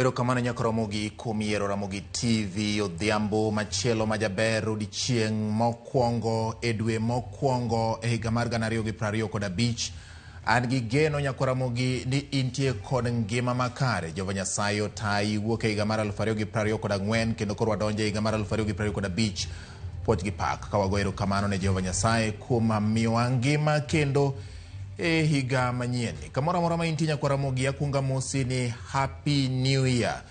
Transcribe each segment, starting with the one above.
Erokamano nyaka Ramogi kuom yiero Ramogi TV odhiambo machielo majaber odiechieng' mokwongo e dwe mokwongo e higa mar 2025. An gi geno nyaka Ramogi ni intie kod ngima makare. Jehova Nyasaye otayi wuok e higa mar 2024 kendo koro wadonjo e higa mar 2025. Puoch gi pak ka wago erokamano ne Jehova Nyasaye kuom miyowa ngima kendo e higa manyien. Kamoro amora ma intie nyakwa Ramogi akwongo amosi ni Happy New Year.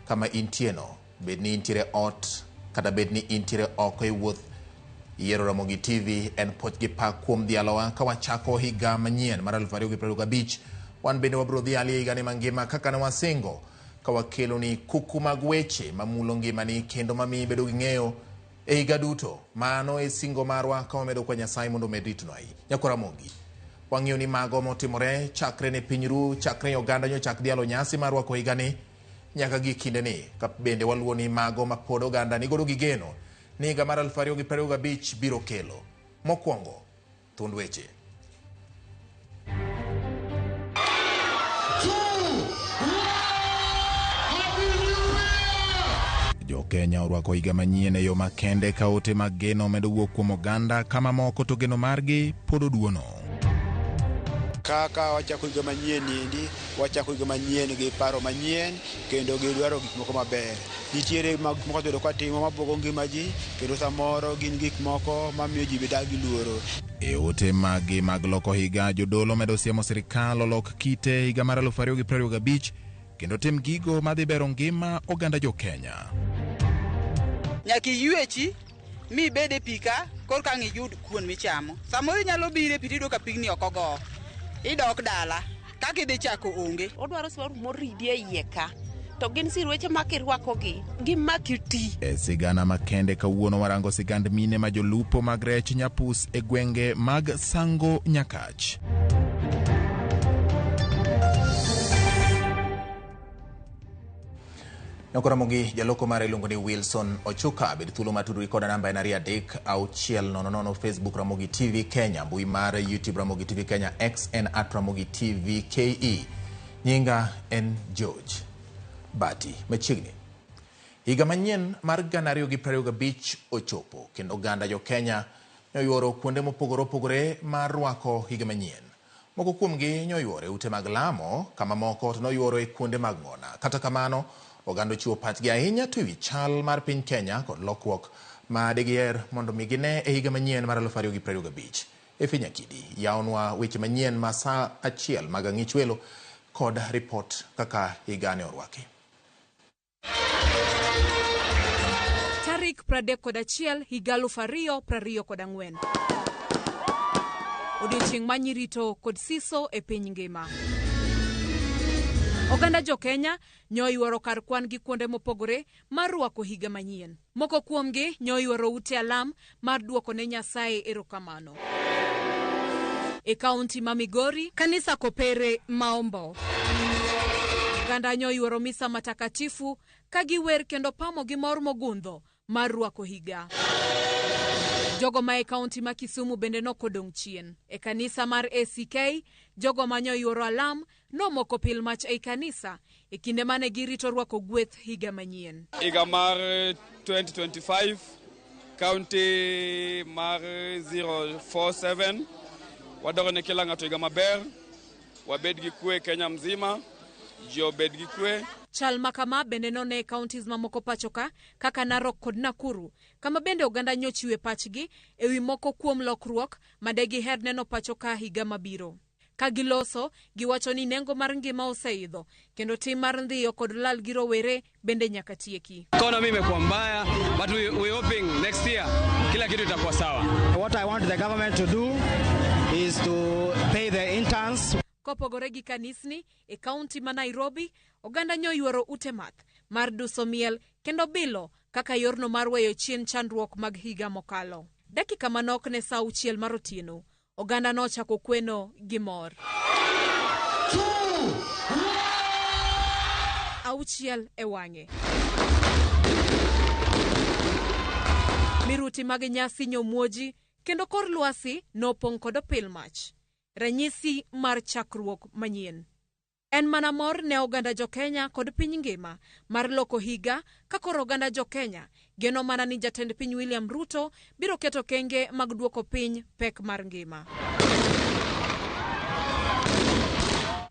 Kama intieno, bed ni intiere ot kata bed ni intiere oko e wuoth, yiero Ramogi TV en puoch gi pak kuom dhialowa ka wachako higa manyien mar 2025. Wan bende wabiro dhiali e higani mangima kaka ne wasingo ka wakeloni kuku mag weche mamulo ngimani kendo mamiyi bedo gi ng'eyo e higa duto. Mano e singo marwa ka wamedo kwa Nyasaye mondo omed ritnwa. Nyakwa Ramogi, wang'eyo ni mago motimore chakre ne piny ru, chakre e oganda nyochak dhialo nyasi mar rwako higani nyaka gi kindeni, ka bende waluwo ni mago ma pod oganda nigodo gi geno ni higa mar 2025 biro kelo. Mokwongo, thund weche. Jo Kenya orwako higa manyien e yo makende ka ote mag geno medo wuok kuom oganda ka mamoko to geno margi pod oduono. Kaka wachako higa manyien niendi, wachako higa manyien gi paro manyien kendo gi dwaro gik moko maber. Nitiere gik moko osebedo kwatimo mabuogo ngima ji kendo samoro gin gik moko mamiyo ji be dak gi luoro. E ote maggi mag loko higa, jodolo medo siemo sirikal olok kite higa mar 2025 kendo tim gigo madhi bero ngima oganda jo Kenya. Nyaka iywechi mi ibed e pi ka korka ang' iyud kuon michamo. Samoro inyalo biro e pi tiyudo ka pigni ok ogo. Idok dala, kaka idhi chako onge. Odwaro siruaru moridi e iye ka. To gin sirueche ma kirwakogi, gimaki ti. E sigana makende kawuono warango sigand mine ma jolupo mag rech Nyapus e gwenge mag Sango Nyakach. Nyokoramogi jaloko mare iluongo ni Wilson Ochuka. Bed thuolo mar tudori koda namba en 23600 Facebook Ramogi TV Kenya, mbui mar YouTube Ramogi TV Kenya, X en at Ramogi TV KE. Nyinga en George Bati. Machiegni higa manyien mar 2025 ochopo kendo oganda jo Kenya noyuoro kuonde mopogore opogore mar rwako higa manyien. Moko kuomgi nyoyuoro e ute mag lamo, kama moko to noyuoro e kuonde mag ng'ona. Kata kamano, oganda ochiwo pachgi ahinya to ewi chal mar piny Kenya kod lokruok ma digiher mondo mi gine e higa manyien mar 2025. Efi Nyakidi yawonwa weche manyien ma saa achiel mag ang'ich welo kod ripot kaka higa ne orwaki. Tarik 31 higa 2024. Odiochieng' ma nyirito kod siso e piny ngima. Oganda jo Kenya nyoyuoro kar kwan gi kuonde mopogore mar rwako higa manyien. Moko kuomgi nyoyuoro ute alam mar duoko ne Nyasaye erokamano. E kaunti ma Migori, kanisa Kopere Maombo. Oganda nyoyuoro misa matakatifu ka giwer kendo pamo gi mor mogundho mar rwako higa. Jogo ma e kaunti ma Kisumu bende nokodong' chien. E kanisa mar ACK, jogo ma nyoyuoro alam nomoko pil mach ei kanisa e kinde mane girito rwako gweth higa manyien. Higa mar 2025, county mar 047, wadwaro ne kila ng'ato higa maber, wabed gi kwe Kenya mzima, ji obed gi kwe. Chal ma kama bende none e counties mamoko pacho ka kaka Narok kod Nakuru, kama bende oganda nyochiwe pachgi e wi moko kuom lokruok ma de giher neno pacho ka higa mabiro. Ka giloso, giwacho ni nengo mar ngima oseidho kendo tim mar ndhiyo kod lal gi rowere bende nyaka tieki. Economy imekuwa mbaya, but we hoping next year kila kitu itakuwa sawa. What I want the government to do is to pay the interns. Kopogore gi kanisni, e kaunti ma Nairobi, oganda nyoyuoro ute math mar duso miel kendo bilo kaka yorno mar weyo chien chandruok mag higa mokalo. Dakika manok ne saa auchiel mar otieno, oganda nochako kweno gi mor. Auchiel e wang'e. Miruti mag nyasi nyomuoji kendo kor lwasi nopong' kod opil mach. Ranyisi mar chakruok manyien. En mana mor ne oganda jo-Kenya kod piny ngima mar loko higa ka koro oganda jo-Kenya geno mana ni jatend piny William Ruto biro keto okenge mag duoko piny pek mar ngima.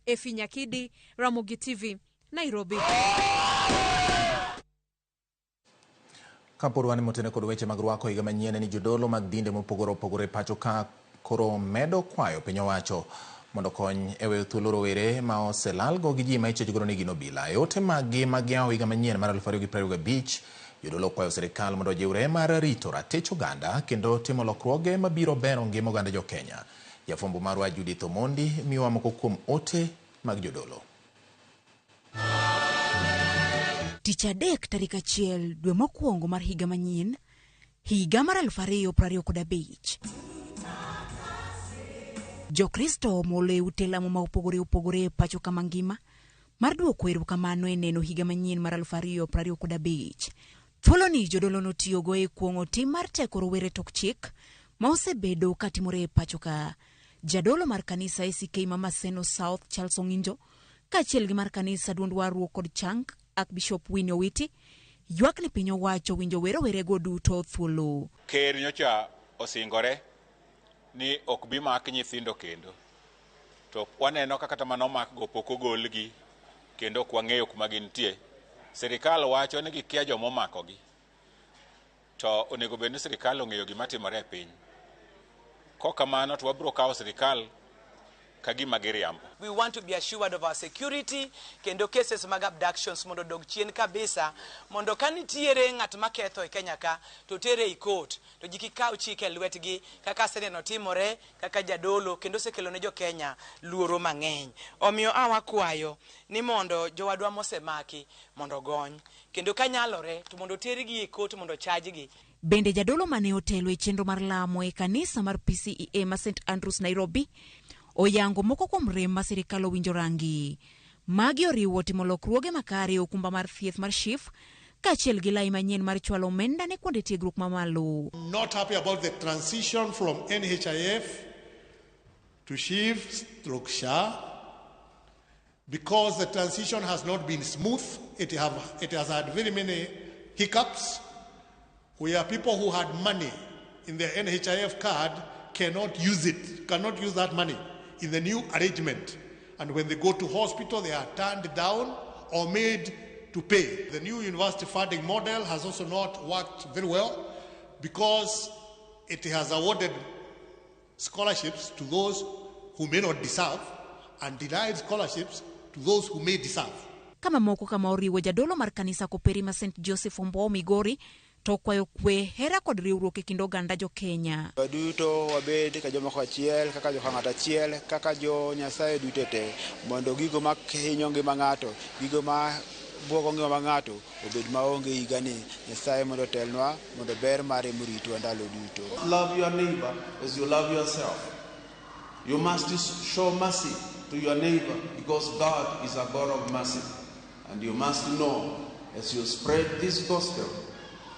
Effie Nyakidi, Ramogi TV, Nairobi. Kapod wan motene kod weche mag rwako higa manyien ni jodolo mag dinde mopogore opogore pacho ka koro medo kwayo piny owacho mondo okony e weyo thuolo rowere ma oselalgo gi ji ma ichich godo ni gin obila. E ote maggi mag yawo higa manyien mar 2025, jodolo okwayo sirikal mondo ojiwre mar rito ratich oganda kendo timo lokruoge mabiro bero ngima oganda jo Kenya. Jafwambo marwa Judith Omondi miyowa moko kuom ote mag jodolo. Tich adek tarik 1 dwe mokwongo mar higa manyien, higa mar 2025. Jokristo molo e ute lamo ma opogore opogore e pacho kama ngima mar duoko erokamano e neno higa manyien mar 2025. Thuoloni jodolo notiyogo e kuong'o tim mar teko rowere tok chik ma osebedo katimore e pacho ka. Jadolo mar kanisa ACK ma Maseno South Charles Ong'injo kaachiel gi mar kanisa duond warruok kod chang Archbishop Winnie Owiti ywak ni piny owacho winjo we rowerego duto thuolo. Ker nyocha osingore ni ok bi mak nyithindo kendo, to waneno ka kata mane omakgo pok ogolgi kendo ok wang'eyo kuma gintie. Sirikal wacho ni gikia joma omakogi, to onego bed ni sirikal ong'eyo gima timore e piny. Kok kamano to wabiro kawo sirikal ka gima giriambo. We want to be assured of our security kendo cases mag abductions mondo odog chien kabisa, mondo ka nitiere ng'at maketho e Kenya ka to tere ei court, to ji kik kaw chik e lwetgi kaka aseneno timore kaka jadolo kendo osekelo ne jo Kenya luoro mang'eny. Omiyo a wakwayo ni mondo jowadwa mosemaki mondo ogony, kendo kanyalore to mondo otergi e court mondo ochajgi. Bende jadolo mane otelo e chenro mar lamo e kanisa mar PCEA ma St Andrews Nairobi oyango moko kuom rem ma sirikal owinjo rangi. Magi oriwo timo lokruoge makare e okumba mar thieth mar SHIF kaachiel gi lai manyien mar chwalo omenda ne kuonde tiegruok mamalo. Not happy about the transition from NHIF to SHIF stroke SHA because the transition has not been smooth. It has had very many hiccups where people who had money in their NHIF card cannot use it, cannot use that money in the new arrangement. And when they go to hospital, they are turned down or made to pay. The new university funding model has also not worked very well because it has awarded scholarships to those who may not deserve and denied scholarships to those who may deserve. Kama moko kama oriwo jadolo mar kanisa Koperi ma St Joseph Ombowo Migori to okwayo kwe, hera kod riwruok e kind oganda jo Kenya. Waduto wabed ka jomoko achiel, kaka joka ng'ato achiel, kaka jo Nyasaye duto te, mondo gigo ma hinyo ngima ng'ato, gigo ma buogo ngima ma ng'ato obed maonge higani. Nyasaye mondo otelnwa, mondo ber mare moritwa ndalo duto. Love your neighbor as you love yourself. You must show mercy to your neighbor because God is a God of mercy. And you must know, as you spread this gospel,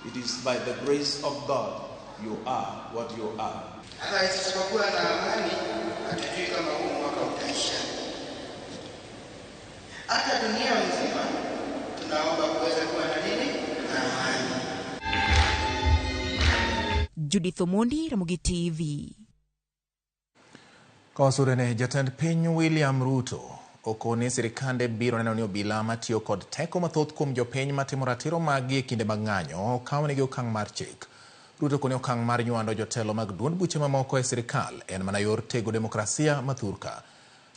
it is by the grace of God you are what you are. Otherwise, tusipokuwa na amani, hatujui kama huu mwaka utaisha. Hata dunia mzima tunaomba kuweza kuwa na nini? Na amani. Judith Omondi, Ramogi TV. Kosurene jatend piny William Ruto okoni sirikande biro neno ni obila matiyo kod teko mathoth kuom jopiny matimo ratiro maggi e kinde mag ng'anyo okawnegi okang' mar chik. Ruto koni okang' mar nywando jotelo mag duond buche mamoko e sirikal en mana yor tego demokrasia mathurka.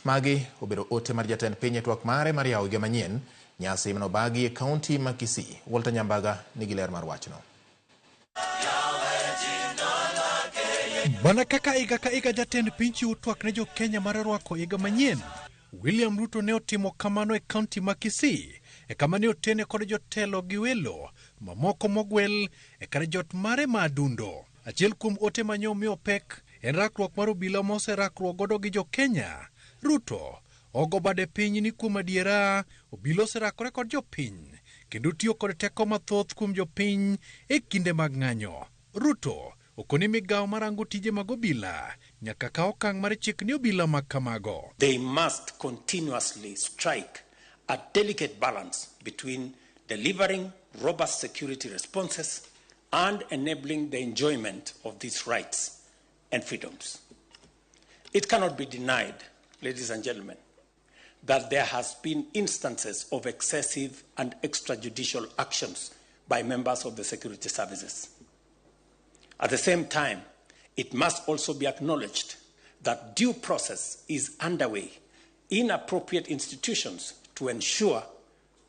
Magi obedo ote mar jatend piny e twak mare mar yawo higa manyien, nyasi manobagi e kaunti ma Kisii. Walter Nyambaga nigi ler mar wachno. Mana kaka higa ka higa jatend piny chiwo twak ne jo Kenya mar rwako higa manyien, William Ruto ne otimo kamano e kaunti ma Kisii, e kama ne otene kod jotelo gi welo mamoko mogwel e kar jot mare ma Adundo. Achiel kuom ote ma omiyo pek en rakruok mar obila moserakruok godo gi jo Kenya. Ruto ogo bade piny ni kuom adiera obila oserakore kod jopiny kendo tiyo kod teko mathoth kuom jopiny e kinde mag ng'anyo. Ruto Okoni migawo marango tije mag obila nyaka kaw okang' mar chik ni obila ma kamago. They must continuously strike a delicate balance between delivering robust security responses and enabling the enjoyment of these rights and freedoms. It cannot be denied, ladies and gentlemen, that there has been instances of excessive and extrajudicial actions by members of the security services. At the same time, it must also be acknowledged that due process is underway in appropriate institutions to ensure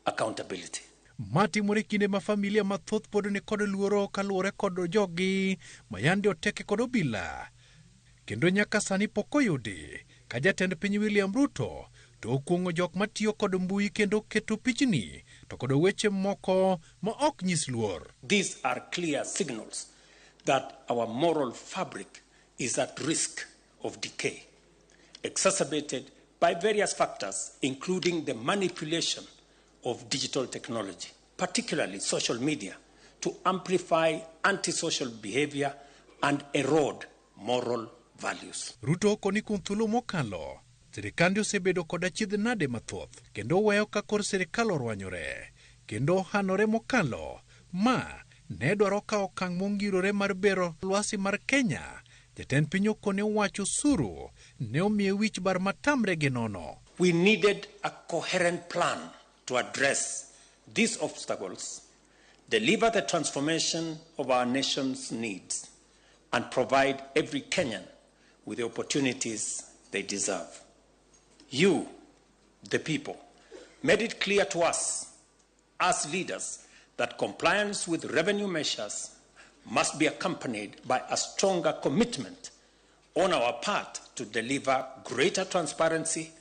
accountability. Ma timore kinde ma familia mathoth pod ni kod luoro kaluwore kod joggi ma yande oteke kod obila kendo nyaka sani pok oyudi ka jatend piny William Ruto to okuong'o jok matiyo kod mbui kendo keto pichni to kod weche moko ma ok nyis luor. These are clear signals that our moral fabric is at risk of decay, exacerbated by various factors, including the manipulation of digital technology, particularly social media, to amplify antisocial behavior and erode moral values. Ruto okoni kuom thuolo mokalo, sirikande osebedo kod achiedh nade mathoth kendo weyo ka kor sirikal orwanyore kendo ohanore mokalo ma ne dwaro kawo okang' mongirore mar bero lwasi mar Kenya. Jatend piny okone wacho osuru ne omiye wich bar matamre gi nono. We needed a coherent plan to address these obstacles, deliver the transformation of our nation's needs, and provide every Kenyan with the opportunities they deserve. You, the people, made it clear to us as leaders that compliance with revenue measures must be accompanied by a stronger commitment on our part to deliver greater transparency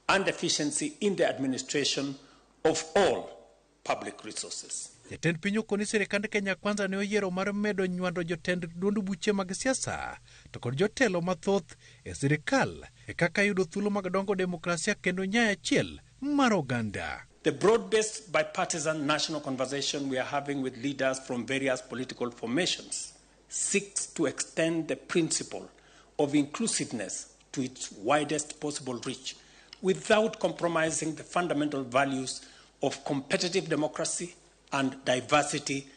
and efficiency in the administration of all public resources. Jatend piny okoni sirikand Kenya Kwanza ne oyiero mar medo nywando jotend duond buche mag siasa to kod jotelo mathoth e sirikal e kaka yudo thuolo mag dongo demokrasia kendo nyayo achiel mar oganda. The broad-based bipartisan national conversation we are having with leaders from various political formations seeks to extend the principle of inclusiveness to its widest possible reach without compromising the fundamental values of competitive democracy and diversity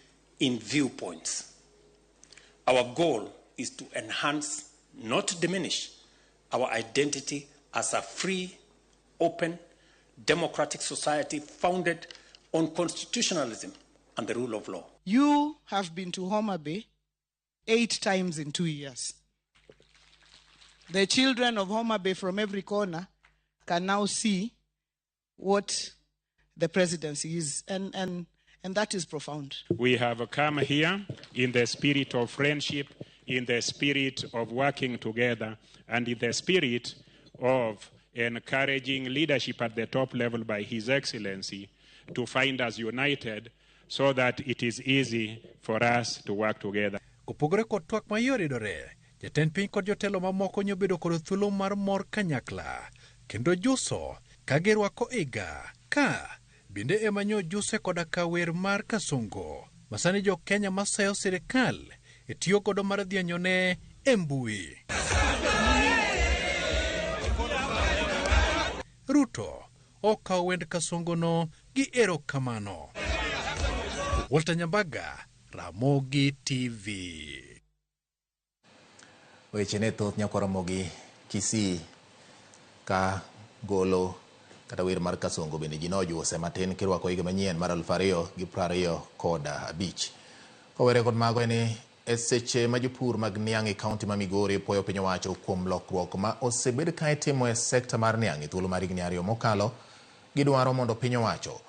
in viewpoints. Our goal is to enhance, not diminish, our identity as a free, open, democratic society founded on constitutionalism and the rule of law. You have been to Homa Bay 8 times in 2 years. The children of Homa Bay from every corner can now see what the presidency is, and that is profound. We have come here in the spirit of friendship, in the spirit of working together, and in the spirit of encouraging leadership at the top level by His Excellency to find us united so that it is easy for us to work together. Kopogore kod twak mayoridore, jatend piny kod jotelo mamoko nyobedo kod thuolo mar mor kanyakla kendo juso ka girwako higa ka bende ema nyo juse koda ka wer mar Kasongo masani jo Kenya masayo sirikal e tiyo godo mar dhianyone e mbui. Ruto okawo wend Kasongono gi erokamano. Walter Nyambaga, Ramogi TV. Weche ne thoth nyaka Ramogi Kisii ka golo kata wer mar Kasongo bende ji nojuse matin kirwako higa manyien mar 2025. Kowere kod mago en e seche ma jopur mag niang' e kaunti ma Migori puoyo piny owacho kuom lokruok ma osebed ka itimo e sekta mar niang' e thuolo mar higni 2 mokalo, gidwaro mondo piny owacho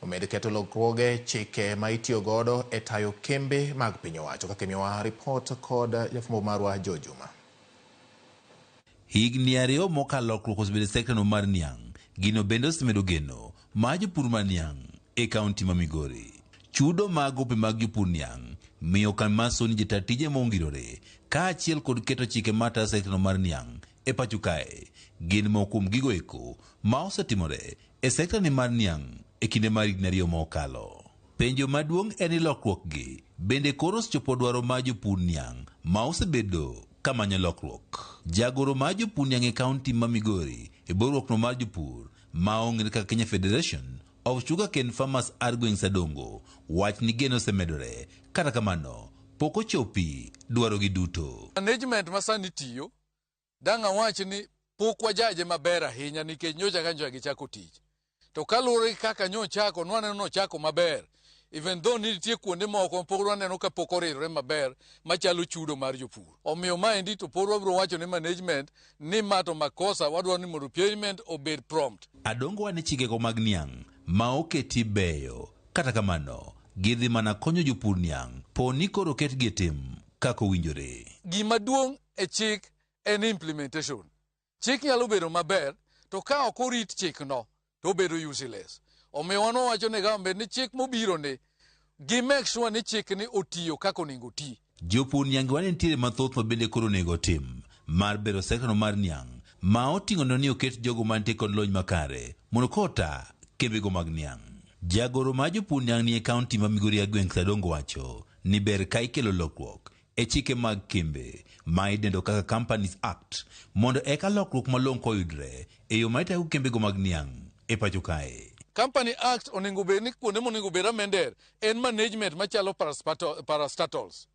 omed keto lokruoge chike ma itiyo godo e tayo kembe mag piny owacho. Kaka imiyowa ripot kod jafwambo marwa Joe Juma. Higni 2 mokalo lokruok osebedo e sekta no mar niang'. Gino bende osemedo geno mar jopur mar niang' e kaunti ma Migori. Chudo mag gope mag jopur niang' miyo kambi mar Sony jata tije mongirore kaachiel kod keto chike matayo sekta no mar niang' e pacho kae gin moko kuom gigo eko ma osetimore e sekta ni mar niang' e kinde mar higni 2 mokalo. Penjo maduong' en ni lokruok gi bende koro osechopo dwaro mar jopur niang' ma osebedo kamanyo lokruok. Jagoro mar jopur niang' e kaunti ma Migori e bwo riwruokno mar jopur ma ong'ere kaka Kenya Federation of Sugarcane Farmers Argwings Adongo wach ni geno osemedore kata kamano pok ochopi dwarogi duto. Management ma sani tiyo dang' awach ni pok wajaje maber ahinya nikech nyocha ka nyocha gichako tich. To kaluwore gi kaka nyochako, nwaneno nochako maber. Even though nitie kuonde moko pok waneno ka pok oridore maber machalo chudo mar jopur. Omiyo maendi to pod wabiro wacho ne management ni ma to makosa wadwaro ni mondo payment obed prompt. Adongo wane chikego mag niang' ma oketi beyo. Kata kamano, gidhi mana konyo jopur niang' po ni koro oketgi e tim kaka owinjore. Gima duong' e chik en implementation. Chik nyalo bedo maber to ka ok orit chikno to obedo useless. Omiyo wan wawacho ne government ni chik mobiro ni gi make sure ni chik ni otiyo kaka onego oti. Jopur niang' wane nitiere mathoth ma bende koro onego otim mar bero sektano mar niang' ma oting'o ni oket jogo mantie kod lony makare mondo kota kembego mag niang'. Jagoro mar jopur niang' ni e kaunti ma Migori Agweng' Sadongo wacho ni ber ka ikelo lokruok e chike mag kembe ma idendo kaka Companies Act mondo eka lokruok malong'o koyudre e yo ma itayo kembego mag niang' e pacho kae. Company Act onego bed ni kuonde monego bed amended en management machalo parastatals.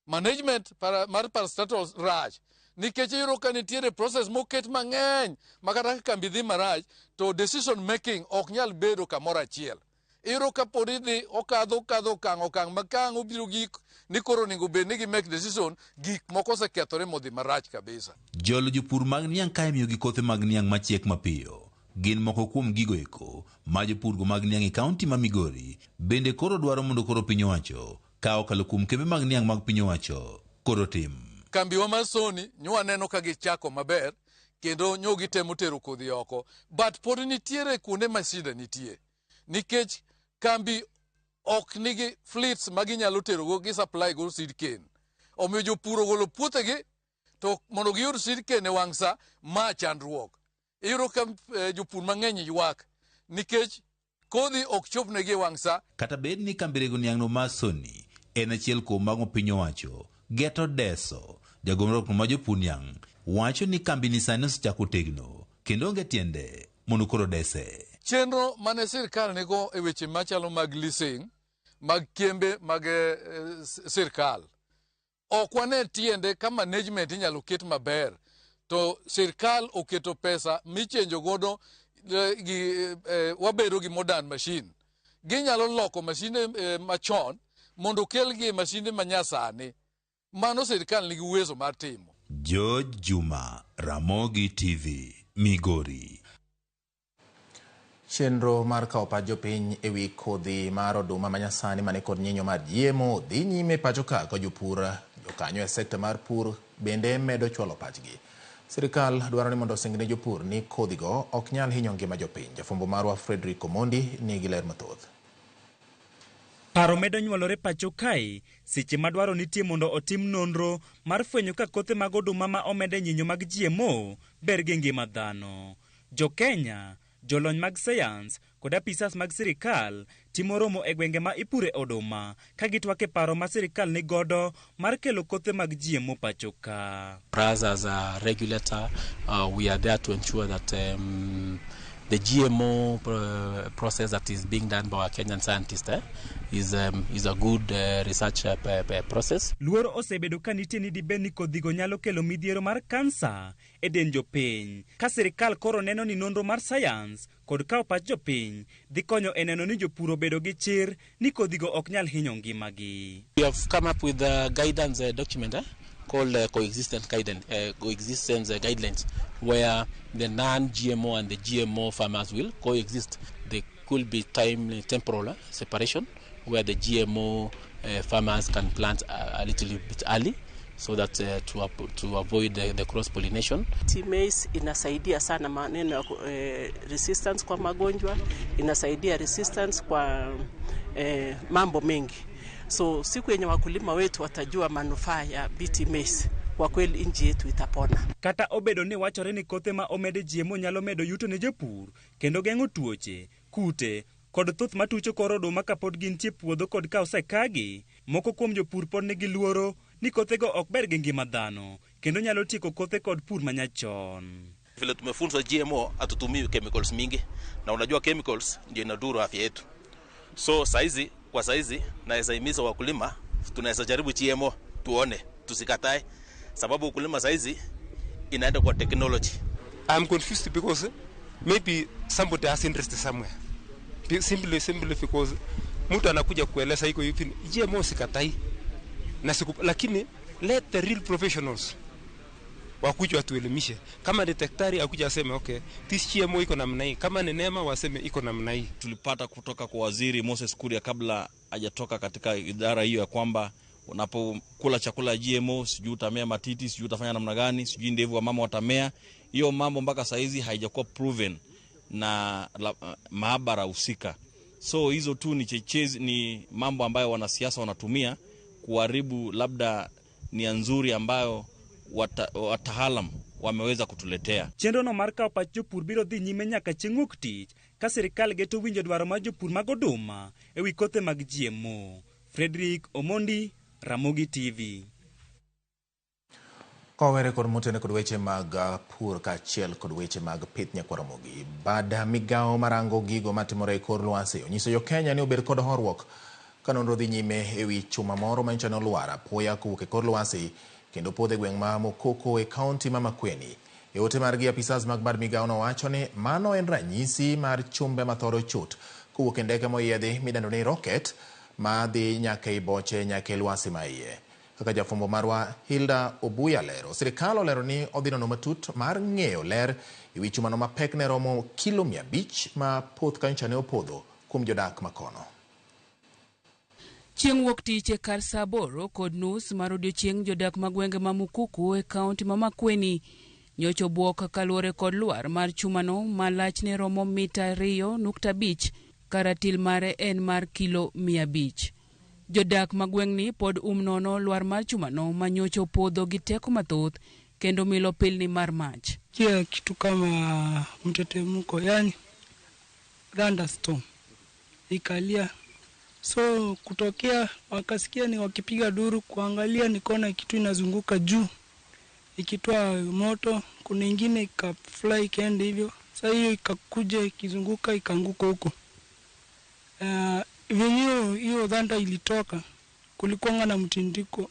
Management mar parastatals rach nikech iyudo ka nitiere process moket mang'eny ma kata ka kambi dhi marach to decision making ok nyal bedo kamoro achiel. Iyudo ka pod idhi okadho okadho okang' okang' ma ka ang' obiro gik ni koro onego bed ni gi make decision gik moko osekethore modhi marach kabisa. Jolo jopur mag niang' ka imiyogi kothe mag niang' machiek mapiyo gin moko kuom gigo eko ma jopurgo mag niang' e kaunti ma Migori bende koro dwaro mondo koro piny owacho ka okalo kuom kembe mag niang' mag piny owacho koro tim. Kambiwa mar Sony nyo waneno ka gichako maber kendo nyo gitemo tero kodhi oko but pod nitiere kuonde ma shida nitie nikech kambi ok nigi fleets ma ginyalo terogo gi supply go seed cane. Omiyo jopur ogolo puothegi to mondo giyud seed cane e wang' sa ma chandruok. Iyudo ka jopur mang'eny ywak nikech kodhi ok chopnegi e wang' sa. Kata bed ni kambi rego niang'no mar Sony en achiel kuom mago piny owacho geto deso, jagomruok ma jopur niang' wacho ni kambi ni sani osechako tegno kendo onge tiende mondo koro dese. Chenro mane sirkal nigo e weche machalo mag leasing mag kembe mag sirkal ok wane tiende ka management inyalo ket maber to sirkal oketo pesa michenjo godo gi wabedo gi modern machine. Ginyalo loko masinde machon mondo okelgi e masinde manyasani. Mano sirkal nigi uwezo mar timo. George Juma, Ramogi TV, Migori. Chenro mar kawo pach jopiny e wi kodhi mar oduma manyasani mane kod nyinyo mar GMO dhi nyime pacho ka ka jopur jokanyo e sekta mar pur bende medo chwalo pachgi. Sirikal dwaro ni mondo osing ne jopur ni kodhigo ok nyal hinyo ngima jopiny. Jafwambo marwa Frederick Omondi nigi ler mathoth. Paro medo nyuolore pacho kae seche ma dwaro nitie mondo otim nonro mar fwenyo ka kothe mag oduma ma omede nyinyo mag GMO ber gi ngima dhano. Jo Kenya, jolony mag sayans kod apisas mag sirikal timo romo e gwenge ma ipure oduma ka gitwak e paro ma sirikal ni godo mar kelo kothe mag GMO pacho ka. Us as a regulator, we are there to ensure that the GMO process that is being done by our Kenyan scientists is a good research process. Luoro osebedo ka nitie ni dibed ni kodhigo nyalo kelo midhiero mar kansa e dend jopiny. Ka sirikal koro neno ni nonro mar sayans kod kawo pach jopiny dhi konyo e neno ni jopur obedo gi chir ni kodhigo ok nyal hinyo ngimagi. We have come up with a guidance document called coexistence guidelines, where the non-GMO and the GMO farmers will coexist. There could be temporal separation, where the GMO farmers can plant a little bit early, so that to avoid the cross-pollination. Maize inasaidia sana maneno ya resistance kwa magonjwa, inasaidia resistance kwa mambo mengi. So siku yenye wakulima wetu watajua manufaa ya BT maize, kwa kweli nchi yetu itapona. Kata obedo ni wachore ni kothe ma omede GMO nyalo medo yuto ne jopur kendo geng'o tuoche, kute kod thuth matucho kor oduma kapod gintie puodho kod ka osekagi, moko kuom jopur pod nigi luoro ni kothego ok ber gi ngima dhano kendo nyalo tieko kothe kod pur manyachon. Vile tumefunzwa GMO hatutumii chemicals mingi, na unajua chemicals ndio inadhuru afya yetu. So saizi, kwa saizi naweza himiza wakulima, tunaweza jaribu GMO tuone, tusikatae, sababu ukulima saizi inaenda kwa technology. I'm confused because maybe somebody has interest somewhere. Simply because mtu anakuja kueleza iko hivi, GMO sikatai na siku, lakini let the real professionals wakuja watuelimishe. Kama ni daktari akuja aseme okay, this GMO iko namna hii, kama ni NEMA waseme iko namna hii. Tulipata kutoka kwa Waziri Moses Kuria kabla hajatoka katika idara hiyo ya kwamba unapokula chakula GMO sijui utamea matiti, sijui utafanya namna gani, sijui ndevu wa mama watamea. Hiyo mambo mpaka saizi haijakuwa proven na maabara husika. So hizo tu ni chechezi, ni mambo ambayo wanasiasa wanatumia kuharibu labda nia nzuri ambayo wataalam wameweza kutuletea. Chenro no mar kawo pach jopur biro dhi nyime nyaka chieng' wuok tich ka sirikal geto winjo dwaro mar jopur mag oduma ewi kothe mag GMO. Frederick Omondi, Ramogi TV. Kowere kod motene kod weche mag pur kaachiel kod weche mag pith nyakwar Ramogi. Bad migawo marango gigo matimore e kor lwasi onyiso jo Kenya ni obed kod horuok ka nonro dhi nyime ewi chuma moro manyicho ni olwar apoya kowuok e kor lwasi kendo podho e gweng' ma Mokoko e kaunti ma Makueni. E ote margi, apisas mag bad migawo nowacho ni mano en ranyisi mar chumbe mathoro chot kowuok e ndeke moyiedhi midendo ni rocket ma dhi nyaka e boche nyaka e lwasi ma iye. Kaka jafwambo marwa Hilda Obuya lero, sirikal olero ni odhi nono matut mar ng'eyo ler ewi chumano ma pekne romo kilo 500 ma poth kanyocha ne opodho kuom jodak makono. Chieng' wuok tich e kar saa 8:30 mar odiochieng', jodak ma gwenge ma Mukuku e kaunti ma Makueni nyocha obwok kaluwore kod lwar mar chumano ma lachne romo mita 2.5 ka ratil mare en mar kilo 500. Jodak ma gweng'ni pod nono lwar mar chumano ma nyocha opodho gi teko mathoth kendo milo pilni mar mach. Kia kitu kama mtetemko, yani thunderstorm ikalia, so kutokea wakasikia ni wakipiga duru, kuangalia nikaona kitu inazunguka juu ikitoa moto, kuna ingine ikafly ikaenda hivyo. Sasa hiyo ikakuja ikizunguka ikaanguka huko. Venye hiyo thunder ilitoka, kulikuwa na mtindiko,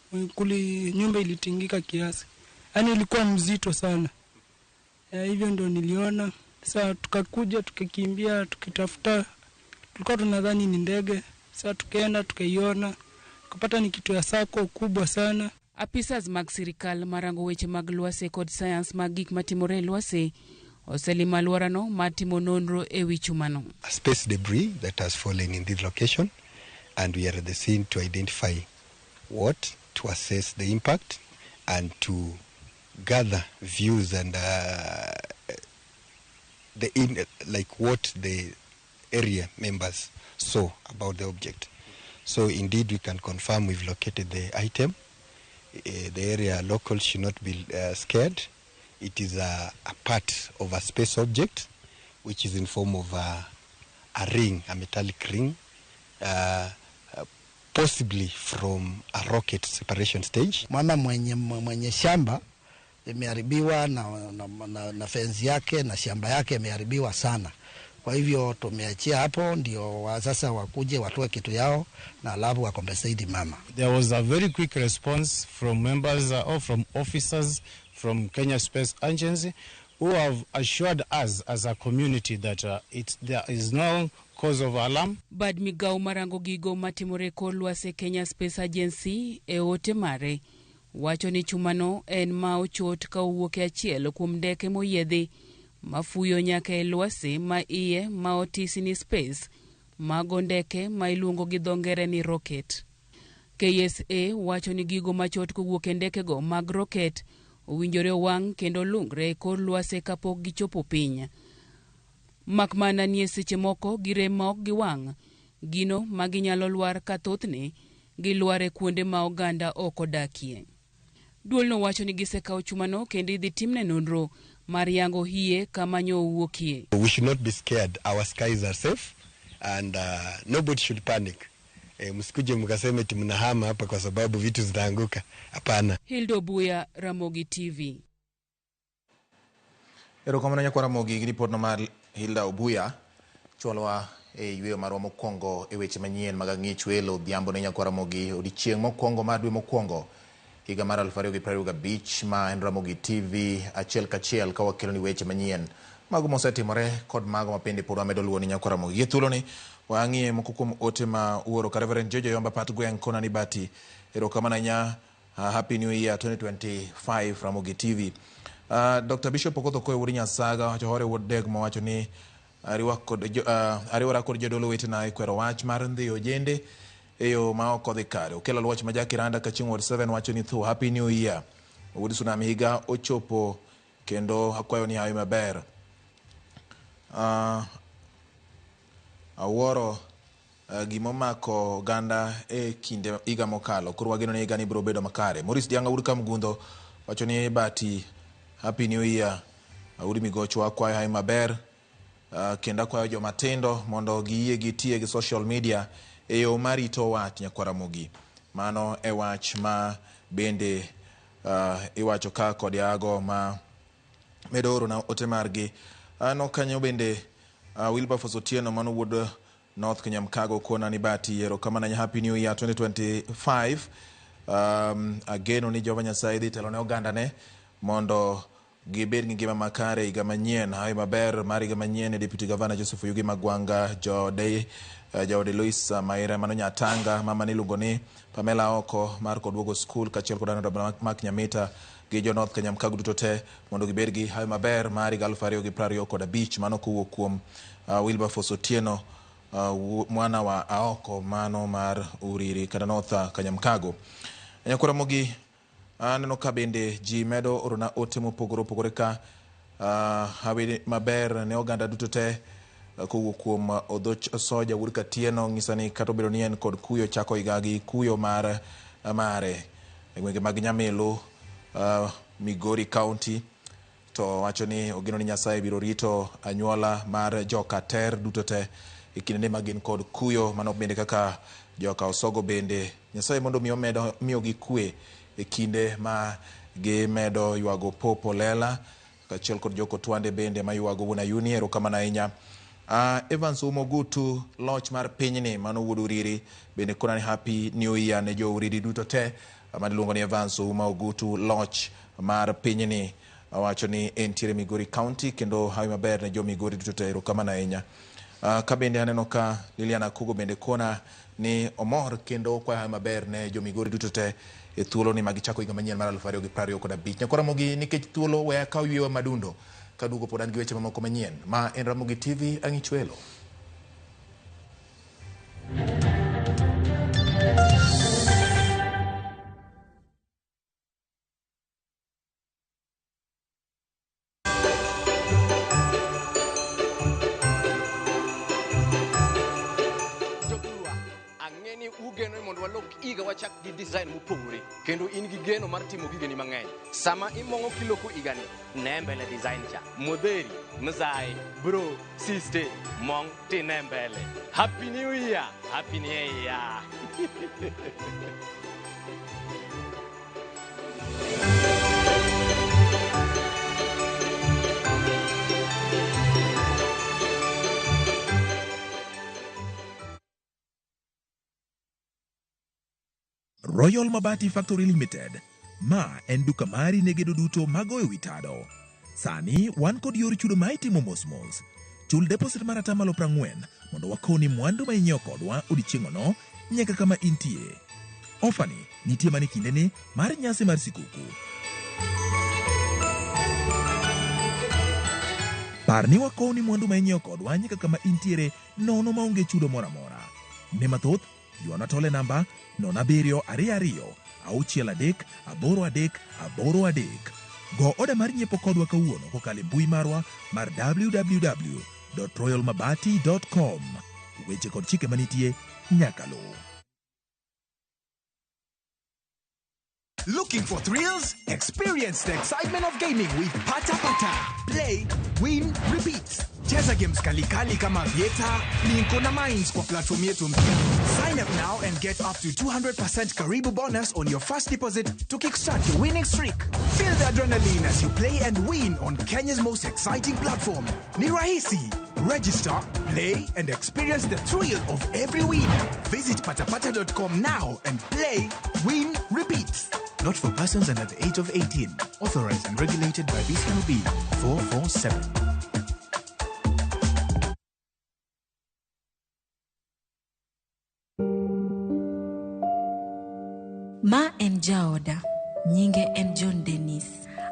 nyumba ilitingika kiasi, yaani ilikuwa mzito sana. Hivyo ndo niliona. Sasa tukakuja tukakimbia tukitafuta, tulikuwa tunadhani ni ndege. Sasa tukaenda tukaiona, tukapata ni kitu ya sako kubwa sana. Apisas mag sirikal marango weche mag lwasi kod sayans mag gik matimore e lwasi oselimo alworano mar timo nonro ewi chumano. Space debris that has fallen in this location, and we are at the scene to identify what, to assess the impact, and to gather views and like what the area members saw about the object. So indeed we can confirm we've located the item. The area locals should not be scared. It is a part of a space object, which is in form of a ring, a metallic ring, possibly from a rocket separation stage. Mama mwenye shamba imeharibiwa na fensi yake na shamba yake imeharibiwa sana. Kwa hivyo tumeachia hapo ndio sasa wakuje watoe kitu yao na alafu wakompensate mama. There was a very quick response from members or from officers from Kenya Space Agency who have assured us as a community that there is no cause of alarm. Bad migawo marango gigo matimore kor lwasi Kenya Space Agency e ote mare wacho ni chumano en ma ochot ka owuok e achiel kuom ndeke moyiedhi mafuyo nyaka e lwasi ma iye ma otisi ni space mago ndeke ma iluongo gi dho ngere ni rocket. KSA wacho ni gigo machot kowuok e ndekego mag rocket owinjore owang' kendo lungre e kor lwasi kapok gichopo piny. Mak mana ni e seche moko girem ma ok giwang' gino ma ginyalo lwar ka thothne gilwar e kuonde ma oganda ok odakie. Duolno wacho ni gisekawo chumano kendo idhi timne nonro mar yango hie kama nyo owuokie. We should not be scared. Our skies are safe and nobody should panic. Msikuje mkaseme eti mnahama hapa kwa sababu vitu zitaanguka. Hapana. Hilda Obuya, Ramogi TV. Erokamano nyakwar Ramogi gi ripot no mar Hilda Obuya. Chwalwa e yweyo marwa mokwongo e weche manyien mag ang'ich welo odhiambo ne nyakwar Ramogi odiechieng' mokwongo mar dwe mokwongo higa mar 2025 ma en Ramogi TV achiel kachiel ka wakeloni weche manyien mago mosetimore kod mago ma bende pod wamedo luwo ni nyakwar Ramogi. Gi thuoloni wang'iye moko kuom ote ma uoro ka Reverend Jojo Yomba Pat Gweng' kona ni Bati. Erokamano ahinya. Happy New Year 2025 Ramogi TV. Dr. Bishop Okoth Okoye wuod Nyasaga wacho hore wuod Degmo wacho ni ariwora kod jodolo wetena e kwero wach mar ndhiyo ojende e yo ma ok odhi kare. Okelo Luoch ma Jakiranda Kaching' Ward 7 wacho ni tho Happy New Year. Wuod Tsunami higa ochopo kendo akwayo ni hawi maber. Awuoro gimomako oganda e kinde higa mokalo. Koro wageno ni higani biro bedo makare. Maurice Dianga wuod Kamgundho wacho ni Bati Happy New Year. Audi Migochwa akwayo hawi maber. Kendo akwayo joma tindo mondo giyie gitiye gi social media e yo marito wach nyakwar Ramogi. Mano e wach ma bende iwacho ka kod yago ma medo oro na ote margi. Ano kanyo bende Wilberforce Otieno mano wuod North Kanyamkago kona ni Bati erokamano ahinya Happy New Year 2025. Ageno ni Jehova Nyasaye dhi telo ne ogandane mondo gibed gi ngima makare higa manyien. Hawi maber mar higa manyien e Deputy Governor Joseph Oyugi Magwanga, jaode Lois Maira mano Nyatanga, mama niluongo ni Pamela Oko mar Kodwogo School kaachiel kod Honorable Mark Nyamita gi jo North Kanyamkago duto te mondo gibed gi hawi maber mar higa 2025. Mano kowuok kuom Wilberforce Otieno mwana wa Aoko mano mar Uriri kata North Kanyamkago. Nyakwar Ramogi aneno ka bende ji medo orona ote mopogore opogore ka hawi maber ne oganda duto te kowuok kuom Odhoch Soja wuod Katieno ng'isa ni kata obedo ni en kod kuyo chako higa gi kuyo mar mare e gwenge mag Nyamelu, Migori County, to wacho ni ogeno ni Nyasaye biro rito anyuola mar joka Ter duto te e kindene ma gin kod kuyo. Mano bende kaka joka Osogo bende Nyasaye mondo mi omed miyogi kwe e kinde ma gimedo ywago Pope Olela kaachiel kod Joko Twande bende maywago Wuon Ayuni. Erokamano ahinya. Evans Omogutu loch mar pinyni mano wuod Uriri bende kona ni Happy New Year ne jo Uriri duto te maniluongo ni Evans Ouma Ogutu loch mar pinyni owacho ni entiere Migori County kendo hawi maber ne jo Migori duto te. Erokamano ahinya. Ka bende aneno ka Lilian Akugo bende kona ni omor kendo okwayo hawi maber ne jo Migori duto te e thuolo ni magichako higa manyien mar 2025. Nyakwar Ramogi nikech thuolo we akaw yweyo madundo kaduogo pod an gi weche mamoko manyien. Ma en Ramogi TV ang'ich welo. Ang'e ni ugeno ni mondo walok higa wachak gi design mopogore kendo in gi geno mar timo gigeni mang'eny. Sama imong'o kiloko higani, ne mbele design cha. Modheri, mzae, bro, siste, mong' tine mbele. Happy New Year! Happy New Year! Royal Mabati Factory Limited. Ma en duka mari ne gedo duto magoyo wi tado. Sani wan kod yor chudo ma itimo mos mos. Chul deposit mar 40% mondo wakoni mwandu ma inyiewo kodwa odiechieng'ono nyaka kama intie. Ofani nitie mana e kindeni mar nyasi mar sikuku. Par ni wakowni mwandu ma inyiewo kodwa nyaka kama intiere nono maonge chudo moro amora. Ne mathoth, ywana tole namba 07 22 63 83 83. Go oda mar nyiepo kodwa kawuono kokalo e mbui marwa mar www.royalmabati.com. Weche kod chike manitie nyaka luw. Looking for thrills? Experience the excitement of gaming with Pata Pata. Play, win, repeat. Cheza games kalikali kama Vieta, Linko na Mines kwa platform yetu mpya. Sign up now and get up to 200% Karibu bonus on your first deposit to kickstart your winning streak. Feel the adrenaline as you play and win on Kenya's most exciting platform. Ni rahisi. Register, play, and experience the thrill of every win. Visit patapata.com now and play, win, repeat. Not for persons under the age of 18. Authorized and regulated by BCLB 447. Ma en jaoda, nyinge en John Dennis.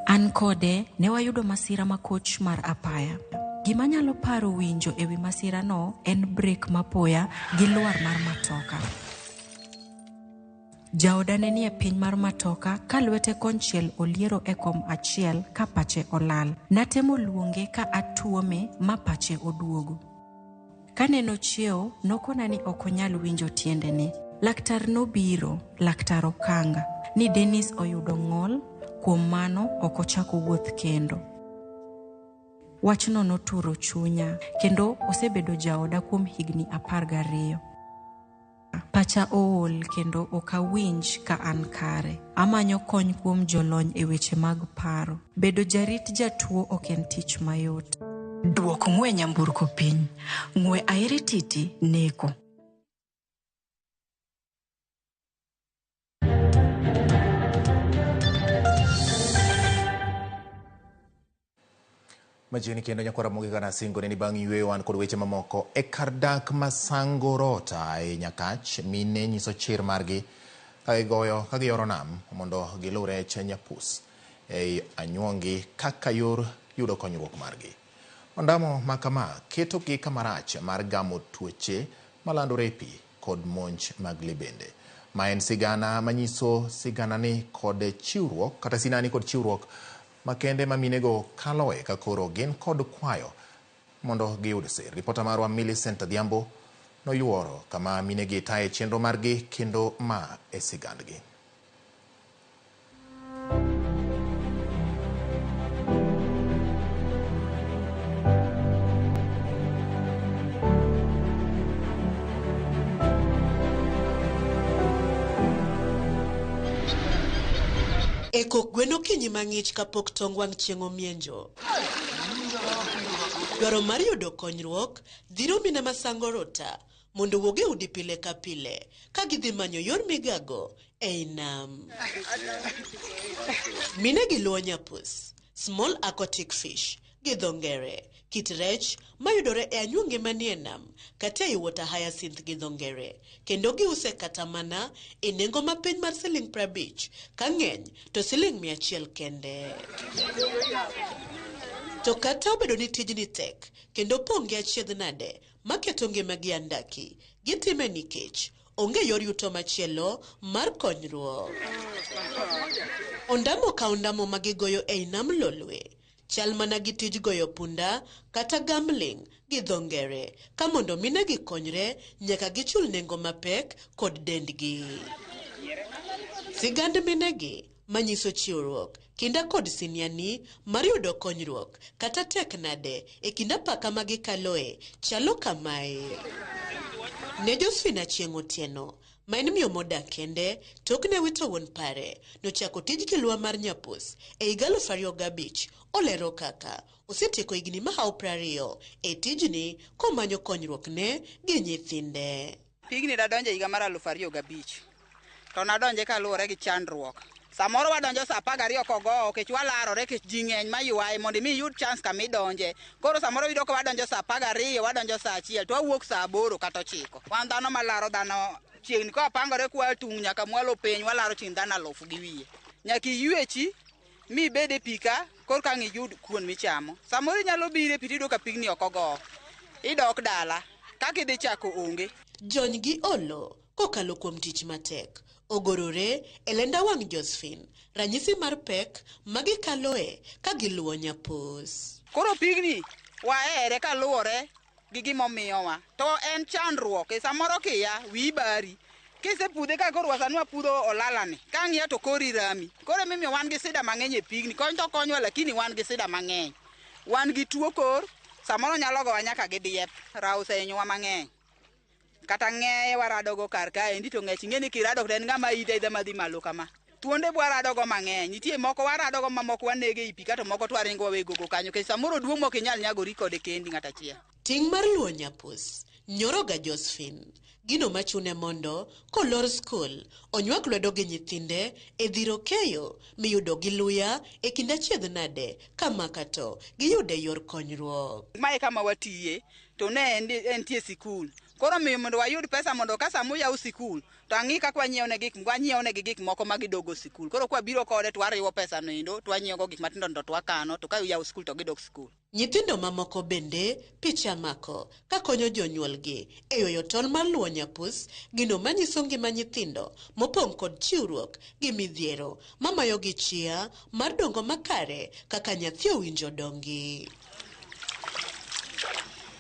An kode ne wayudo masira makoch mar apaya. Gima anyalo paro winjo e wi masirano en brek mapoya gi lwar mar matoka. Jaoda ne nie piny mar matoka ka lwete konchiel oliero e kom achiel ka pache olal. Natemo luonge ka atuome ma pache oduogo. Kane nochiewo, nokona ni ok onyal winjo tiendene. Laktar nobiro, Laktar Okanga, ni Dennis oyudo ng'ol, kuom mano ok ochak owuoth kendo. Wachno noturo chunya, kendo osebedo jaoda kuom higni 12. Pacha ool kendo ok awinj ka an kare. Amanyo kony kuom jolony e weche mag paro. Bedo jarit jatuo ok en tich mayot. Duok ng'we nyamburko piny. Ng'we airititi neko. Machiegni kendo nyakwara Ramogi kana singo ni bang' yweyo wan kod weche mamoko. E kar dak ma Sangorota e Nyakach, mine nyiso chir margi ka gigoyo ka giyoro nam mondo giluw rech nyapus ei anyuongi kaka yor yudo konyruok margi. Ondamo ma kama ketogi kamarach mar gamo tuoche malandore e pi kod monj mag le bende. Ma en sigana manyiso siganani kod chiwruok kata sinani kod chiwruok makende ma minego kaloe ka koro gin kod kwayo mondo giyud sir. Ripota marwa Millicent Adhiambo noyuoro kama minegi taye chenro margi kendo ma e sigandgi. E kok gwen okinyi mang'ich kapok tong wang' chieng' omienjo. Dwaro mar yudo konyruok dhiro mine ma Sangorota mondo owuog e udi pile ka pile ka gidhi manyo yor migago ei nam. Mine gi luwo nyapus, small aquatic fish, gi dho ngere, kit rech mayudore e anyuonge manie nam kata ei water hyacinth gi dho ngere, kendo giuse kata mana e nengo mapiny mar siling 50 ka ng'eny to siling 100 kende. To kata obedo ni tijni tek kendo pong' gi achiedh nade maketo ngimagi andaki, gitime nikech onge yor yuto machielo mar konyruok. Ondamo ka ondamo ma gigoyo ei nam Lolwe chal mana gi tij goyo punda kata gambling gi dho ngere, ka mondo mine gikonyre nyaka gichul nengo mapek kod dendgi. Sigand minegi manyiso chiwruok, kinda kod siniani mar yudo konyruok kata tek nade e kind apaka ma gikaloe chalo kamae. Ne Josephine Achieng' Otieno, ma en miyo modak kende tok ne wito wuon pare, nochako tij kilwa mar nyapus e higa 2005, olero kaka osetieko higni mahawo 20 e tijni komanyo konyruok ne gi nyithinde. Pigni nadonjo e higa mar 2005 to nadonje kaluwore gi chandruok. Samoro wadonjo saa 12 kogowo kech walarore kech ji ng'eny maywaye mondo imi iyud chance kama idonje. Koro samoro iyudo ka wadonjo saa 12, wadonjo saa 1 to wawuok saa 8 kata 9. Wan dhano malaro dhano chiegni ka wapangore kwa tung' nyaka mwalo piny walaro chiegni dhano 2,000. Nyaka iywechi mi ibed e pi ka korka ang' iyud kuon michamo. Samoro inyalo biro e pi tiyudo ka pigni ok ogowo. Idok dala kaka idhi chako onge. Jony gi olo kokalo kuom tich matek ogorore e lenda wang' Josephine, ranyisi mar pek magikaloe ka giluwo nyapus. Koro pigni wahere kaluwore gi gimomiyowa to en chandruok. E samoro kiya wiyi bari. Kisepudhe ka koro sani wapudho olalani, kang'iyo to kori rami. Koro emomiyo wan gi sida mang'eny e pigni. Kony to konywa lakini wan gi sida mang'eny. Wan gi tuo kor, samoro nyalo gowa nyaka gi diep. Rawo osehinyowa mang'eny. Kata ng'eye waradogo kar kaendi to ng'ech ing'e ni kirado to en ng'ama idho aidha madhi malo kama. Thuonde bwaradogo mang'eny. Nitie moko waradogo ma moko wanego ei pi kato moko to waringo wawegogo kanyo. Nikech samoro oduong' mok inyal nyagori kode kendi ng'at achiel. Ting' mar luwo nyapus nyoroga Josephine. Gino machune mondo kolor skul onywak lwedo gi nyithinde e dhiro keyo miyudo gi luya e kind achiedh nade kamaka to giyude yor konyruok. Mae kama watiye to ne entie sikul. Koro miyo mondo wayud pesa mondo ka sama oyaw sikul to ang'i kaka wanyiewo negi gik moko ma gidogo sikul. Koro kwabiro kode to wariwo pesa no endo to wanyiewo go gik matindo tindo to wakano to ka oyaw sikul to gidok sikul. Nyithindo mamoko bende picha mako kakonyo jonyuolgi e yoyo tol mar luwo nyapus, gino manyiso ngima nyithindo mopong' kod chiwruok gi midhiero mamayogi chia mar dongo makare kaka nyathi owinjo dongi.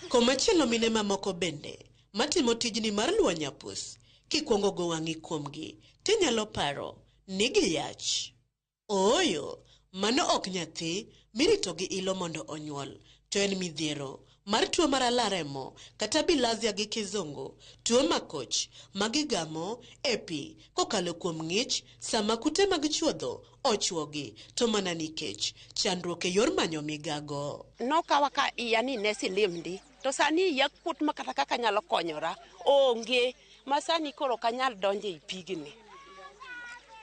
Komachielo mine mamoko bende matimo tijni mar luwo nyapus kikwongo go wang'i kuomgi tinyalo paro ni giyach. Ooyo, mano ok nyathi mirito gi ilo mondo onyuol, to en midhiero mar tuo mar alaremo kata bilharzia gi kizungu, tuo makoch magigamo e pi kokalo kuom ng'ich sama kute mag chuodho ochwogi, to mana nikech chandruok e yor manyo migago. Nokawa ka iya ni ne silim ndi to sani iya kuot ma kata kaka anyalo konyora onge ma sani koro ok anyal donjo ei pigni.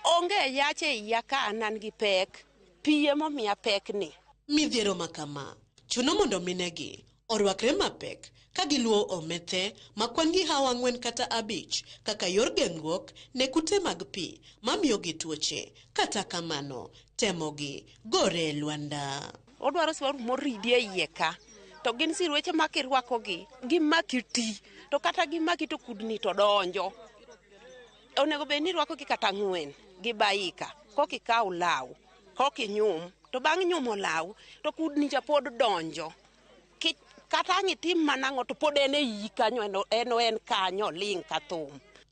Onge yach e iya ka an an gi pek, pi emomiya pek ni. Midhiero ma kama chuno mondo minegi orwakre mapek ka giluwo omethe ma kwan gi hawa 4 kata 5 kaka yor geng'ruok ne kute mag pi mamiyogi tuoche. Kata kamano, temogi gore e lwanda. Odwaro siruache moridi e iye ka to gin sirueche ma kirwakogi gimaki ti to kata gimaki to kudni to donjo. Onego bed ni irwakogi kata 4 gi baika kokikaw law kokinyum to bang' nyumo law to kudni cha pod donjo. Kata ang' itim manang'o to pod en e iyi kanyo en en kanyo oling' ka thum.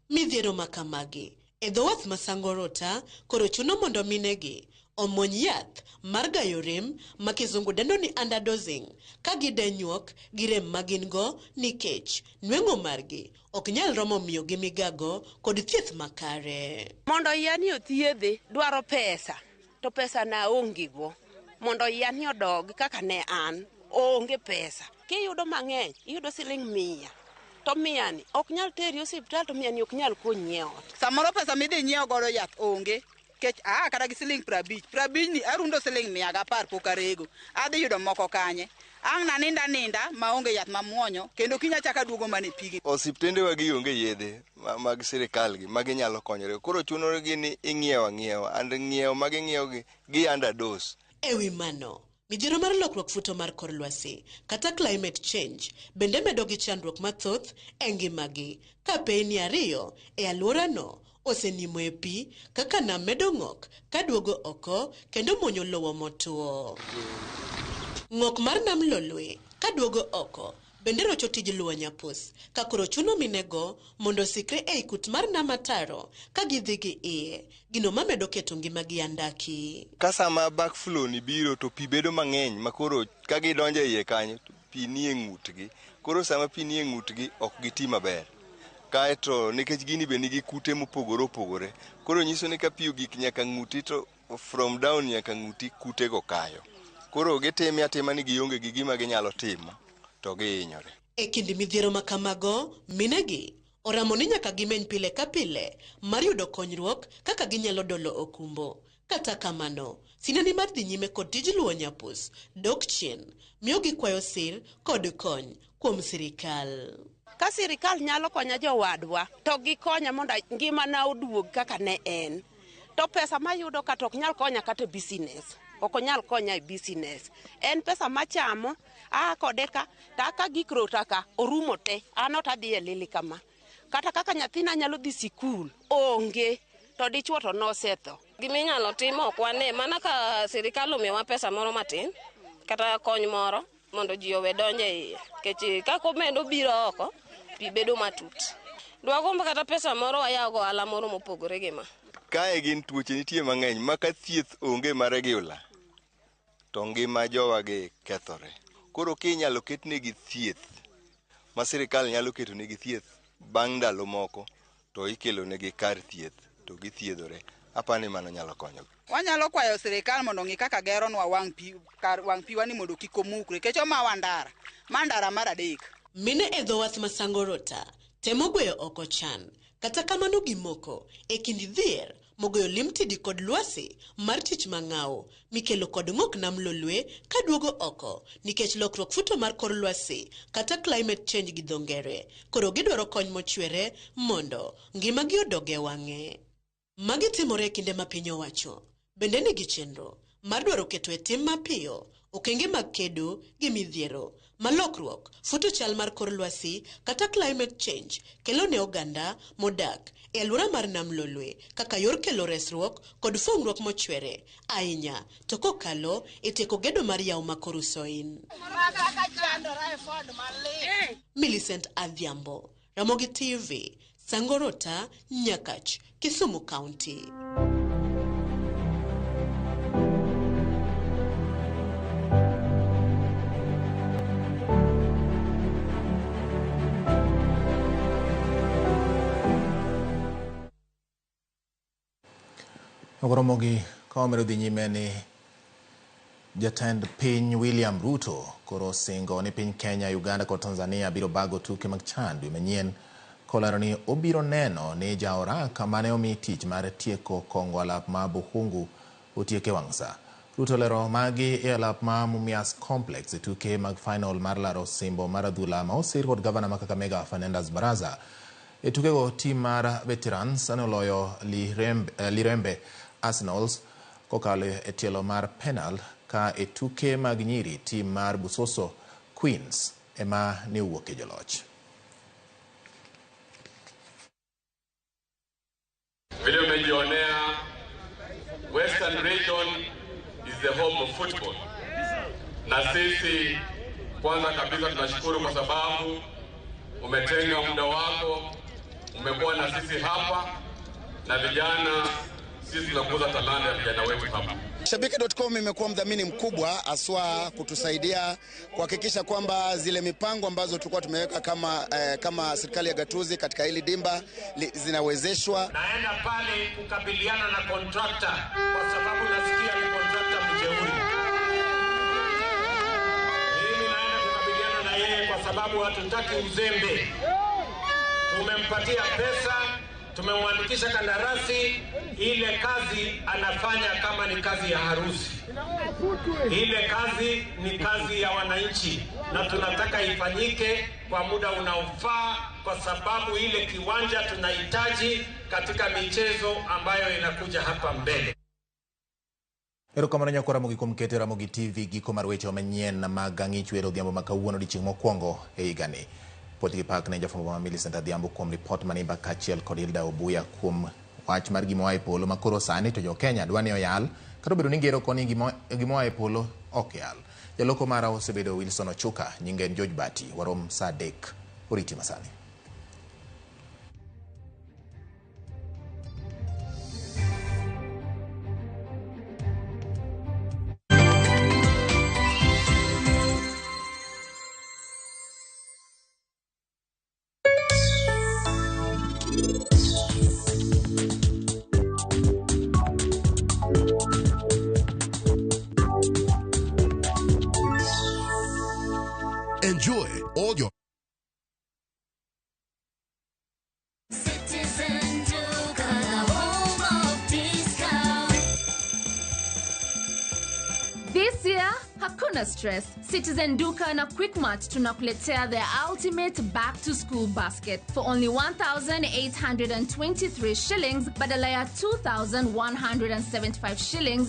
Midhiero ma kamagi e dho wath ma Sangorota koro chuno mondo minegi omony yath mar gayo rem ma kizungu dendo ni underdosing ka gidenyuok gi rem ma gin go nikech nweng'o margi ok nyal romo miyogi migago kod thieth makare. Mondo iya ni othiedhe dwaro pesa to pesa na aonge go. Mondo iya ni odog kaka ne an onge pesa. Kiyudo mang'eny iyudo siling 100 to 100 ni ok nyal teri osiptal to 100 ni ok nyal konyi e ot. Samoro pesa midhi nyiewo godo yath onge. Kech aa kata gi siling 50. 50 ni arundo siling 110 pok arego. Adhi yudo moko kanye. Ang' naninda aninda maonge yath mamuonyo kendo kiny achako aduogo mana e pigi. Osiptende gi onge yedhe mag sirikal gi ma ginyalo konyore. Koro chuno gi ni ing'iewo ang'iewa and ng'iewo ma ging'iewo gi gi underdose. E wi mano, midhiero mar lokruok futo mar kor lwasi kata climate change bende medo gi chandruok mathoth e ngimagi ka peyni 2 e alworano osenimo e pi kaka nam medo ng'ok kaduogo oko kendo muonyo lowo motwo. Ng'ok mar nam Lolwe kaduogo oko bende rocho tij luwo nyapus ka koro chuno minego mondo osikre ei kut mar nam ataro ka gidhi gi iye, gino mamedo keto ngimagi andaki. Ka sama backflow ni biro to pi bedo mang'eny ma koro ka gidonjo e iye kanyo to pi nie ng'utgi. Koro sama pi nie ng'utgi ok giti maber. Kaeto nikech gini be nigi kute mopogore opogore. Koro nyiso ni ka pi ogik nyaka ng'uti to from down nyaka ng'uti kute go kayo. Koro gitime atima ni gionge gi gima ginyalo timo to gihinyore. E kind midhiero ma kamago, minegi oramo ni nyaka gimeny pile ka pile mar yudo konyruok kaka ginyalo dolo okumbo. Kata kamano, sinani mar dhi nyime kod tij luwo nyapus dok chien, miyo gikwayo sir kod kony kuom sirikal. Ka sirikal nyalo konya jowadwa to gikonya mondo ngimana oduog kaka ne en. To pesa mayudo ka to ok nyal konya kata e business. Ok onyal konya e business. En pesa machamo, aa kode ka, to aka gik rota ka, orumo te. An ot adhi e lili kama. Kata kaka nyathina nyalo dhi sikul, onge. To dichuo to nosetho. Giminyalo tim ok wane, mana ka sirikal omiyowa pesa moro matin, kata kony moro, mondo ji owe donjo e iye. Nikech kaka omedo biro oko, pi bedo matut. Dwagomb kata pesa moro wayaw go ohala moro mopogore gi ma. Kae gin tuoche nitie mang'eny ma ka thieth onge ma regular to ngima jowagi kethore. Koro kinyalo ketnegi thieth ma sirikal nyalo ketonegi thieth bang' ndalo moko to ikelonegi kar thieth to githiedhore. Apani mano nyalo konyogi. Wanyalo kwayo sirikal mondo ong'i kaka geronwa wang' pi kar wang' piwa ni mondo kik omukre nikech omawa ndara. Ma ndara mar adek. Mine e dho wath ma Sangorota temo gweyo oko chan, kata kamano gimoko e kind dhier mogoyo limtidi kod lwasi mar tich mang'aw mikelo kod ng'ok nam lolwe kaduogo oko nikech lokruok futo mar kor lwasi kata climate change gi dho ngere. Koro gidwaro kony mochwere mondo ngimagi odog e wang'e. Magi timore e kinde ma piny owacho bende nigi chenro mar dwaro keto e tim mapiyo okenge mag kedo gi midhiero ma lokruok futo chal mar kor lwasi kata climate change kelo ne oganda modak e alwora mar nam lolwe kaka yor kelo resruok kod fungruok mochwere ahinya to kokalo e tieko gedo mar yawo ma Korusoin. Millicent Adhiambo, Ramogi TV, Sangorota, Nyakach, Kisumu County. Ramogi ka wamedo dhi nyime ni jatend piny William Ruto koro osingo ni piny Kenya, Uganda kod Tanzania biro bago tuke mag CHAN dwe manyien kolero ni obiro neno ni jaorak mane omi tich mar tieko kongo alap ma Bukhungu otieke wang' sa. Ruto lero magi e alap ma Mumias Complex e tuke mag final mar laro osimbo mar adhula ma osir kod gavana ma Kakamega Fernandes Baraza. E tukego tim mar Veterans ne oloyo Lirembe Arsenals kokalo e tielo mar penal ka e tuke mag nyiri tim mar Busoso Queens ema ne owuok e joloch. Vile umejionea, Western Region is the home of football. Na sisi kwanza kabisa tunashukuru kwa sababu umetenga muda wako, umekuwa na sisi hapa na vijana, sisi tunakuza talanta ya vijana wetu hapa. Shabiki.com imekuwa mdhamini mkubwa haswa kutusaidia kuhakikisha kwamba zile mipango ambazo tulikuwa tumeweka kama serikali ya gatuzi katika hili dimba zinawezeshwa. Naenda pale kukabiliana na contractor kwa sababu nasikia ni contractor mjeuri. Mimi naenda kukabiliana na yeye kwa sababu hatutaki uzembe. Tumempatia pesa, tumemwandikisha kandarasi, ile kazi anafanya kama ni kazi ya harusi. Ile kazi ni kazi ya wananchi na tunataka ifanyike kwa muda unaofaa kwa sababu ile kiwanja tunahitaji katika michezo ambayo inakuja hapa mbele. Erokamano nyako Ramogi kuom keto Ramogi TV giko mar weche manyien mag ang'ich wero odhiambo ma kawuono odiechieng' mokwongo e higani. Puoch gi pak ne jafwambo ma Millicent Adhiambo kuom ripot manimba kaachiel kod Hilda Obuya kuom wach mar gima oa e polo ma koro sani to jo Kenya dwa ni oyal kata obedo ni ngero koni gima oa e polo ok yal. Jaloko mara osebedo Wilson Ochuka, nyinge en George Bati. Warom saa 3 oriti masani. Enjoy all your Citizen Duka, the home of discount. This year, hakuna stress. Citizen Duka na Quickmart tunakuletea the ultimate back to school basket for only 1,823 shillings badala ya 2,175 shillings.